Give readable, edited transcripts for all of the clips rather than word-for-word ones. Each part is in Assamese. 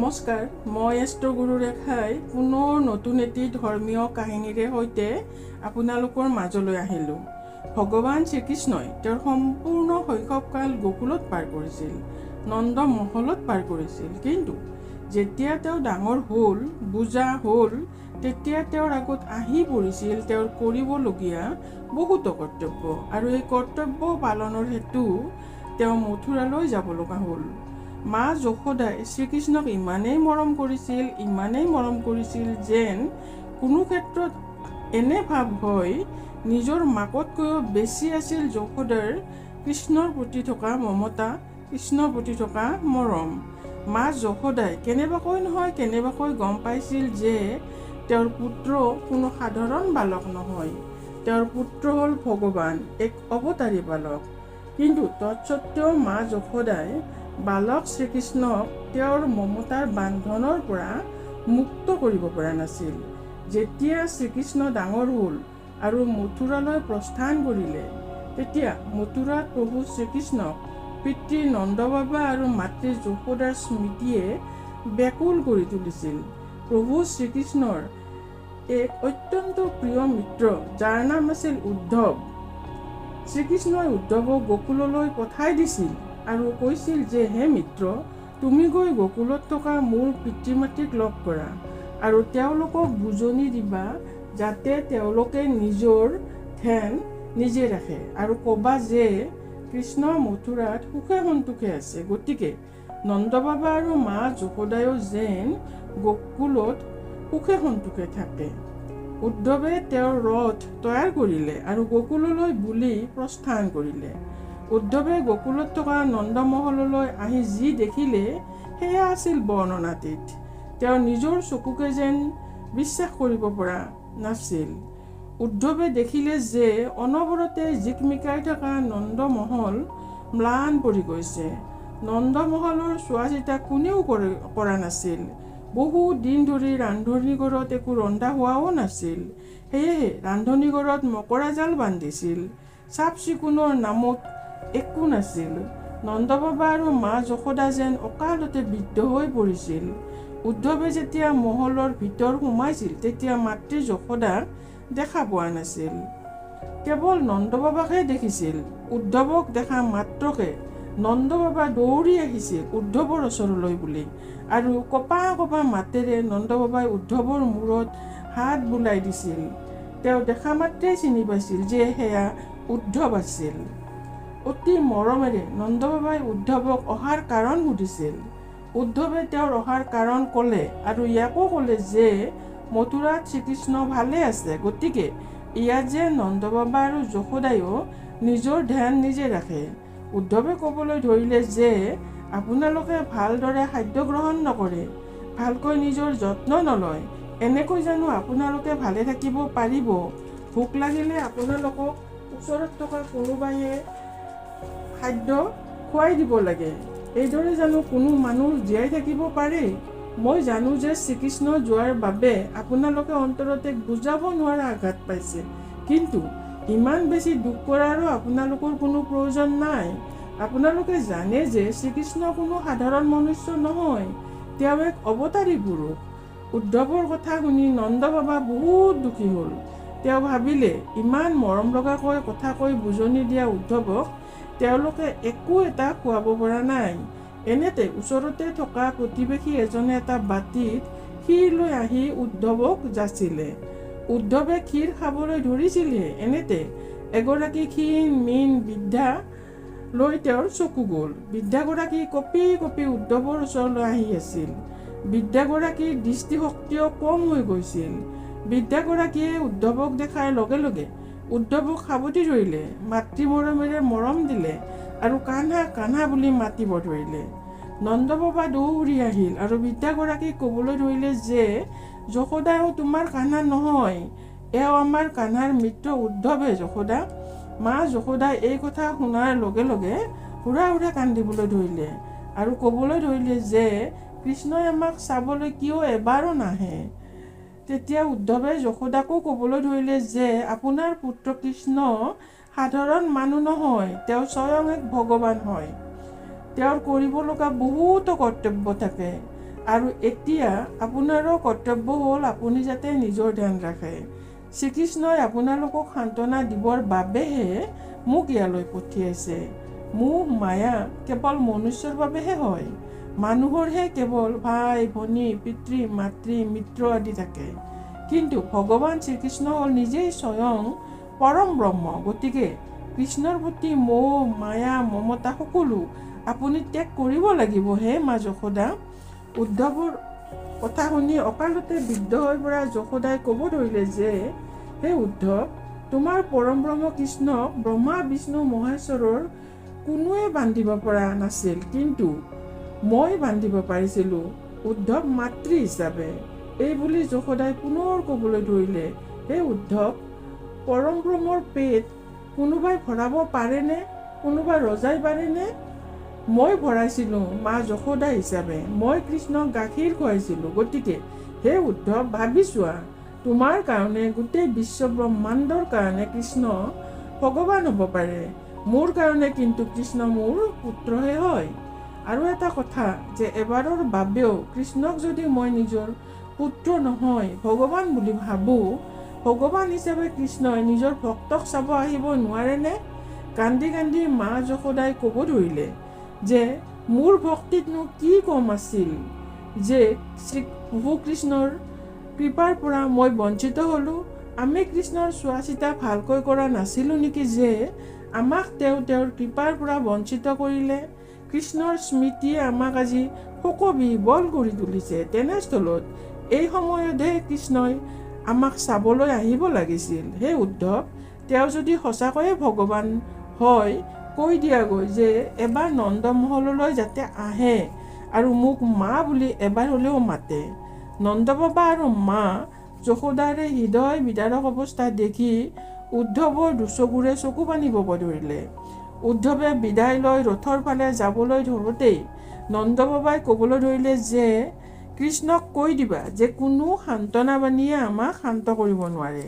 নমস্কাৰ, মই এষ্ট্ৰ গুৰু ৰেখাই পুনৰ নতুন এটি ধৰ্মীয় কাহিনীৰে সৈতে আপোনালোকৰ মাজলৈ আহিলোঁ। ভগৱান শ্ৰীকৃষ্ণই তেওঁৰ সম্পূৰ্ণ শৈশৱকাল গোকুলত পাৰ কৰিছিল, নন্দ মহলত পাৰ কৰিছিল। কিন্তু যেতিয়া তেওঁ ডাঙৰ হ'ল, বুজা হ'ল, তেতিয়া তেওঁৰ আগত আহি পৰিছিল তেওঁৰ কৰিবলগীয়া বহুতো কৰ্তব্য, আৰু এই কৰ্তব্য পালনৰ হেতু তেওঁ মথুৰালৈ যাব লগা হ'ল। মা যশোদাই শ্ৰীকৃষ্ণক ইমানেই মৰম কৰিছিল, ইমানেই মৰম কৰিছিল যেন কোনো ক্ষেত্ৰত এনে ভাৱ হয় নিজৰ মাকতকৈও বেছি আছিল যশোদাৰ কৃষ্ণৰ প্ৰতি থকা মমতা, কৃষ্ণৰ প্ৰতি থকা মৰম। মা যশোদাই কেনেবাকৈ নহয় কেনেবাকৈ গম পাইছিল যে তেওঁৰ পুত্ৰ কোনো সাধাৰণ বালক নহয়, তেওঁৰ পুত্ৰ হ'ল ভগৱান, এক অৱতাৰী বালক। কিন্তু তৎসত্বেও মা যশোদাই বালক শ্ৰীকৃষ্ণক তেওঁৰ মমতাৰ বান্ধোনৰ পৰা মুক্ত কৰিব পৰা নাছিল। যেতিয়া শ্ৰীকৃষ্ণ ডাঙৰ হ'ল আৰু মথুৰালৈ প্ৰস্থান কৰিলে, তেতিয়া মথুৰাত প্ৰভু শ্ৰীকৃষ্ণক পিতৃ নন্দবাবা আৰু মাতৃ যশোদাৰ স্মৃতিয়ে ব্যাকুল কৰি তুলিছিল। প্ৰভু শ্ৰীকৃষ্ণৰ এক অত্যন্ত প্ৰিয় মিত্ৰ, যাৰ নাম আছিল উদ্ধৱ, শ্ৰীকৃষ্ণই উদ্ধৱক গোকুললৈ পঠাই দিছিল আৰু কৈছিল যে, হে মিত্ৰ, তুমি গৈ গোকুলত থকা মোৰ পিতৃ মাতৃক লগ কৰা আৰু তেওঁলোকক বুজনি দিবা যাতে তেওঁলোকে নিজৰ ধ্যান নিজে ৰাখে, আৰু ক'বা যে কৃষ্ণ মথুৰাত সুখে সন্তোষে আছে, গতিকে নন্দবাবা আৰু মা যশোদায়ো যেন গোকুলত সুখে সন্তোষে থাকে। উদ্ধৱে তেওঁৰ ৰথ তৈয়াৰ কৰিলে আৰু গোকুললৈ বুলি প্ৰস্থান কৰিলে। উদ্ধৱে গোকুলত থকা নন্দমহললৈ আহি যি দেখিলে সেয়া আছিল বৰ্ণনাতীত। তেওঁ নিজৰ চকুকে যেন বিশ্বাস কৰিব পৰা নাছিল। উদ্ধৱে দেখিলে যে অনবৰতে জিকমিকাই থকা নন্দমহল ম্লান পৰি গৈছে। নন্দমহলৰ চোৱা চিতা কোনেও কৰা নাছিল। বহু দিন ধৰি ৰান্ধনী ঘৰত একো ৰন্ধা হোৱাও নাছিল, সেয়েহে ৰান্ধনী ঘৰত মকৰা জাল বান্ধিছিল। চাফ চিকুণৰ নামত একো নাছিল। নন্দবাবা আৰু মা যশোদা যেন অকালতে বৃদ্ধ হৈ পৰিছিল। উদ্ধৱে যেতিয়া মহলৰ ভিতৰ সোমাইছিল, তেতিয়া মাতৃ যশোদাক দেখা পোৱা নাছিল, কেৱল নন্দবাবাকহে দেখিছিল। উদ্ধৱক দেখা মাত্ৰকে নন্দবাবা দৌৰি আহিছিল উদ্ধৱৰ ওচৰলৈ বুলি, আৰু কপা কপা মাতেৰে নন্দবাবাই উদ্ধৱৰ মূৰত হাত বুলাই দিছিল। তেওঁ দেখা মাত্ৰেই চিনি পাইছিল যে সেয়া উদ্ধৱ আছিল। অতি মৰমেৰে নন্দবাবাই উদ্ধৱক অহাৰ কাৰণ সুধিছিল। উদ্ধৱে তেওঁৰ অহাৰ কাৰণ ক'লে আৰু ইয়াকো ক'লে যে মথুৰাত শ্ৰীকৃষ্ণ ভালে আছে, গতিকে ইয়াত যে নন্দবাবা আৰু যশোদায়ো নিজৰ ধ্যান নিজে ৰাখে। উদ্ধৱে ক'বলৈ ধৰিলে যে আপোনালোকে ভালদৰে খাদ্য গ্ৰহণ নকৰে, ভালকৈ নিজৰ যত্ন নলয়, এনেকৈ জানো আপোনালোকে ভালে থাকিব পাৰিব? ভোক লাগিলে আপোনালোকক ওচৰত থকা কোনোবাইহে খাদ্য খুৱাই দিব লাগে, এইদৰে জানো কোনো মানুহ জীয়াই থাকিব পাৰে? মই জানো যে শ্ৰীকৃষ্ণ যোৱাৰ বাবে আপোনালোকে অন্তৰত এক বুজাব নোৱাৰা আঘাত পাইছে, কিন্তু ইমান বেছি দুখ কৰাৰো আপোনালোকৰ কোনো প্ৰয়োজন নাই। আপোনালোকে জানে যে শ্ৰীকৃষ্ণ কোনো সাধাৰণ মনুষ্য নহয়, তেওঁ এক অৱতাৰী পুৰুষ। উদ্ধৱৰ কথা শুনি নন্দবাবা বহুত দুখী হ'ল। তেওঁ ভাবিলে, ইমান মৰম লগাকৈ কথা কৈ বুজনি দিয়া উদ্ধৱক তেওঁলোকে একো এটা খুৱাব পৰা নাই। এনেতে ওচৰতে থকা প্ৰতিবেশী এজনে এটা বাতিত ক্ষীৰ লৈ আহি উদ্ধৱক যাচিলে। উদ্ধৱে ক্ষীৰ খাবলৈ ধৰিছিলহে, এনেতে এগৰাকী ক্ষীণ মীন বৃদ্ধা লৈ তেওঁৰ চকু গ'ল। বৃদ্ধাগৰাকী কঁপি কঁপি উদ্ধৱৰ ওচৰলৈ আহি আছিল। বৃদ্ধাগৰাকীৰ দৃষ্টিশক্তিও কম হৈ গৈছিল। বৃদ্ধাগৰাকীয়ে উদ্ধৱক দেখাৰ লগে লগে উদ্ধৱক সাৱটি ধৰিলে, মাতৃ মৰমেৰে মৰম দিলে আৰু কানহা কানহা বুলি মাতিব ধৰিলে। নন্দবাবা দৌৰি আহিল আৰু বৃদ্ধাগৰাকীক ক'বলৈ ধৰিলে যে যশোদাও তোমাৰ কানহা নহয়, এওঁ আমাৰ কানহাৰ মিত্ৰ উদ্ধৱে যশোদা। মা যশোদাই এই কথা শুনাৰ লগে লগে হুৰা হুৰা কান্দিবলৈ ধৰিলে আৰু ক'বলৈ ধৰিলে যে কৃষ্ণই আমাক চাবলৈ কিয় এবাৰো নাহে। তেতিয়া উদ্ধৱে যশোদাকো ক'বলৈ ধৰিলে যে আপোনাৰ পুত্ৰ কৃষ্ণ সাধাৰণ মানুহ নহয়, তেওঁ স্বয়ং এক ভগৱান হয়। তেওঁৰ কৰিব লগা বহুতো কৰ্তব্য থাকে। আৰু এতিয়া আপোনাৰো কৰ্তব্য হ'ল আপুনি যাতে নিজৰ ধ্যান ৰাখে। শ্ৰীকৃষ্ণই আপোনালোকক সান্তনা দিবৰ বাবেহে মোক ইয়ালৈ পঠিয়াইছে। মোহ মায়া কেৱল মনুষ্যৰ বাবেহে হয়। মানুহৰহে কেৱল ভাই ভনী, পিতৃ মাতৃ, মিত্ৰ আদি থাকে। কিন্তু ভগৱান শ্ৰীকৃষ্ণ হ'ল নিজেই স্বয়ং পৰম ব্ৰহ্ম। গতিকে কৃষ্ণৰ প্ৰতি মোহ মায়া মমতা সকলো আপুনি ত্যাগ কৰিব লাগিব হে মা যশোদা। উদ্ধৱৰ কথা শুনি অকালতে বৃদ্ধ হৈ পৰা যশোদাই ক'ব ধৰিলে যে হে উদ্ধৱ, তোমাৰ পৰম ব্ৰহ্ম কৃষ্ণক ব্ৰহ্মা বিষ্ণু মহেশ্বৰৰ কোনোৱে বান্ধিব পৰা নাছিল, কিন্তু মই বান্ধিব পাৰিছিলোঁ উদ্ধৱ মাতৃ হিচাপে। এই বুলি যশোদাই পুনৰ ক'বলৈ ধৰিলে, হে উদ্ধৱ, পৰম ব্ৰহ্মৰ পেট কোনোবাই ভৰাব পাৰেনে? কোনোবা ৰজাই পাৰেনে? মই ভৰাইছিলোঁ মা যশোদা হিচাপে। মই কৃষ্ণক গাখীৰ খুৱাইছিলোঁ। গতিকে হে উদ্ধৱ, ভাবি চোৱা, তোমাৰ কাৰণে, গোটেই বিশ্ব ব্ৰহ্মাণ্ডৰ কাৰণে কৃষ্ণ ভগৱান হ'ব পাৰে। মোৰ কাৰণে কিন্তু কৃষ্ণ মোৰ পুত্ৰহে হয়। আৰু এটা কথা যে এবাৰৰ বাবেও কৃষ্ণক যদি মই নিজৰ পুত্ৰ নহয় ভগৱান বুলি ভাবোঁ, ভগৱান হিচাপে কৃষ্ণই নিজৰ ভক্তক চাব আহিব নোৱাৰেনে? কান্দি কান্দি মা যশোদাই ক'ব ধৰিলে যে মোৰ ভক্তিতনো কি কম আছিল যে শ্ৰী প্ৰভু কৃষ্ণৰ কৃপাৰ পৰা মই বঞ্চিত হ'লোঁ? আমি কৃষ্ণৰ চোৱা চিতা ভালকৈ কৰা নাছিলোঁ নেকি যে আমাক তেওঁ তেওঁৰ কৃপাৰ পৰা বঞ্চিত কৰিলে? কৃষ্ণৰ স্মৃতিয়ে আমাক আজি শোকবিহ্বল কৰি তুলিছে। তেনেস্থলত এই সময়তহে কৃষ্ণই আমাক চাবলৈ আহিব লাগিছিল। হে উদ্ধৱ, তেওঁ যদি সঁচাকৈয়ে ভগৱান হয়, কৈ দিয়াগৈ যে এবাৰ নন্দমহললৈ যাতে আহে আৰু মোক মা বুলি এবাৰ হ'লেও মাতে। নন্দবাবা আৰু মা যশোদাৰে হৃদয় বিদাৰক অৱস্থা দেখি উদ্ধৱৰ দুচকুৰে চকু পানী বব ধৰিলে। উদ্ধৱে বিদায় লৈ ৰথৰ ফালে যাবলৈ ধৰোঁতেই নন্দবাবাই ক'বলৈ ধৰিলে যে কৃষ্ণক কৈ দিবা যে কোনো সান্তনাবাণীয়ে আমাক শান্ত কৰিব নোৱাৰে।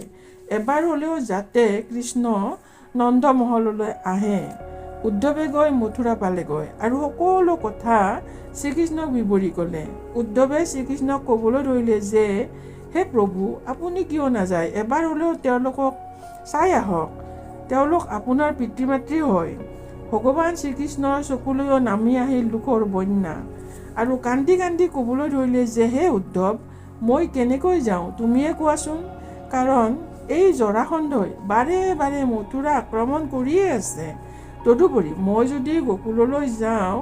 এবাৰ হ'লেও যাতে কৃষ্ণ নন্দমহললৈ আহে। উদ্ধৱে গৈ মথুৰা পালেগৈ আৰু সকলো কথা শ্ৰীকৃষ্ণক বিৱৰি ক'লে। উদ্ধৱে শ্ৰীকৃষ্ণক ক'বলৈ ধৰিলে যে হে প্ৰভু, আপুনি কিয় নাযায়? এবাৰ হ'লেও তেওঁলোকক চাই আহক। তেওঁলোক আপোনাৰ পিতৃ মাতৃ হয়। ভগৱান শ্ৰীকৃষ্ণৰ চকুলৈও নামি আহিল দুখৰ বন্যা আৰু কান্দি কান্দি ক'বলৈ ধৰিলে যে হে উদ্ধৱ, মই কেনেকৈ যাওঁ তুমিয়ে কোৱাচোন? কাৰণ এই জৰাসন্ধই বাৰে বাৰে মথুৰা আক্ৰমণ কৰিয়ে আছে। তদুপৰি মই যদি গোকুললৈ যাওঁ,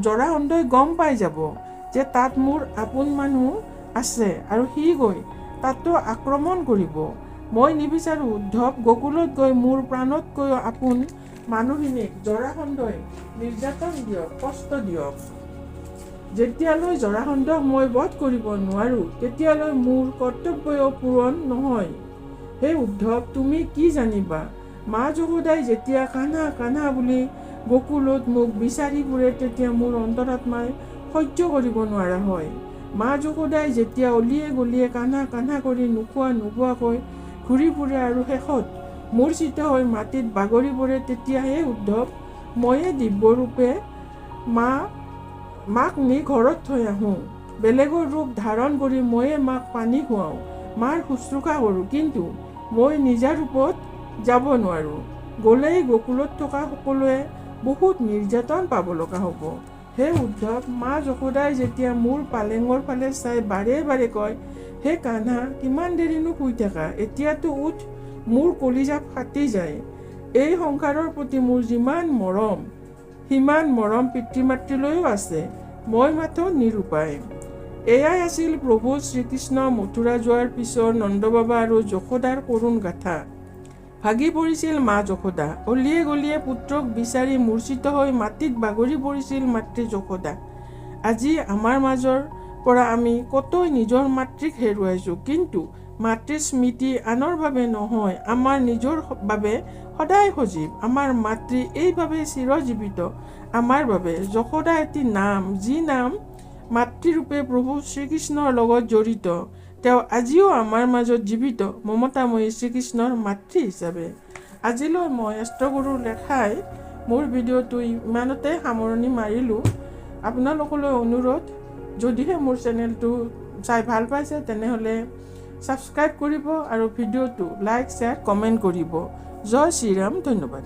জৰাসন্ধই গম পাই যাব যে তাত মোৰ আপোন মানুহ আছে আৰু সি গৈ তাতো আক্ৰমণ কৰিব। মই নিবিচাৰোঁ উদ্ধৱ, গোকুলত গৈ মোৰ প্ৰাণতকৈও আপোন মানুহখিনিক জৰাসন্ধই নিৰ্যাতন দিয়ক, কষ্ট দিয়ক। যেতিয়ালৈ জৰাসন্ধক মই বধ কৰিব নোৱাৰোঁ, তেতিয়ালৈ মোৰ কৰ্তব্যও পূৰণ নহয়। হে উদ্ধৱ, তুমি কি জানিবা, মা যশোদাই যেতিয়া কানহা কানহা বুলি গোকুলত মোক বিচাৰি ফুৰে, তেতিয়া মোৰ অন্তৰাত্মাই সহ্য কৰিব নোৱাৰা হয়। মা যশোদাই যেতিয়া অলিয়ে গলিয়ে কানহা কানহা কৰি নোখোৱা নোবোৱাকৈ ঘূৰি ফুৰে আৰু শেষত মূৰ্ছিত হৈ মাটিত বাগৰি পৰে, তেতিয়াহে উদ্ধৱ, ময়ে দিব্যৰূপে মাক নি ঘৰত থৈ আহোঁ। বেলেগৰ ৰূপ ধাৰণ কৰি ময়ে মাক পানী খুৱাওঁ, মাৰ শুশ্ৰূষা কৰোঁ, কিন্তু মই নিজা ৰূপত যাব নোৱাৰোঁ। গ'লেই গোকুলত থকা সকলোৱে বহুত নিৰ্যাতন পাব লগা হ'ব। হে উদ্ধৱ, মা যশোদাই যেতিয়া মোৰ পালেঙৰ ফালে চাই বাৰে বাৰে কয়, হে কানহা, কিমান দেৰিনো শুই থাকা, এতিয়াতো উঠ, মোৰ কলিজা ফাটি যায়। এই সংসাৰৰ প্ৰতি মোৰ যিমান মৰম, সিমান মৰম পিতৃ মাতৃলৈও আছে। মই মাথো নিৰূপায়। এয়াই আছিল প্ৰভু শ্ৰীকৃষ্ণ মথুৰা যোৱাৰ পিছৰ নন্দবাবা আৰু যশোদাৰ কৰুণ গাথা। ভাগি পৰিছিল মা যশোদা। অলিয়ে গলিয়ে পুত্ৰক বিচাৰি মূৰ্ছিত হৈ মাটিত বাগৰি পৰিছিল মাতৃ যশোদা। আজি আমাৰ মাজৰ পৰা আমি কতই নিজৰ মাতৃক হেৰুৱাইছোঁ, কিন্তু মাতৃৰ স্মৃতি আনৰ বাবে নহয়, আমাৰ নিজৰ বাবে সদায় সজীৱ। আমাৰ মাতৃ এইবাবে চিৰজীৱিত আমাৰ বাবে। যশোদা এটি নাম, যি নাম মাতৃৰূপে প্ৰভু শ্ৰীকৃষ্ণৰ লগত জড়িত। তেওঁ আজিও আমাৰ মাজত জীৱিত মমতাময়ী শ্ৰীকৃষ্ণৰ মাতৃ হিচাপে। আজিলৈ মই অষ্টগুৰুৰ লেখাই মোৰ ভিডিঅ'টো ইমানতে সামৰণি মাৰিলোঁ। আপোনালোকলৈ অনুৰোধ, যদিহে মোৰ চেনেলটো চাই ভাল পাইছে, তেনেহ'লে ছাবস্ক্ৰাইব কৰিব আৰু ভিডিঅ'টো লাইক, শ্বেয়াৰ, কমেণ্ট কৰিব। জয় শ্ৰীৰাম। ধন্যবাদ।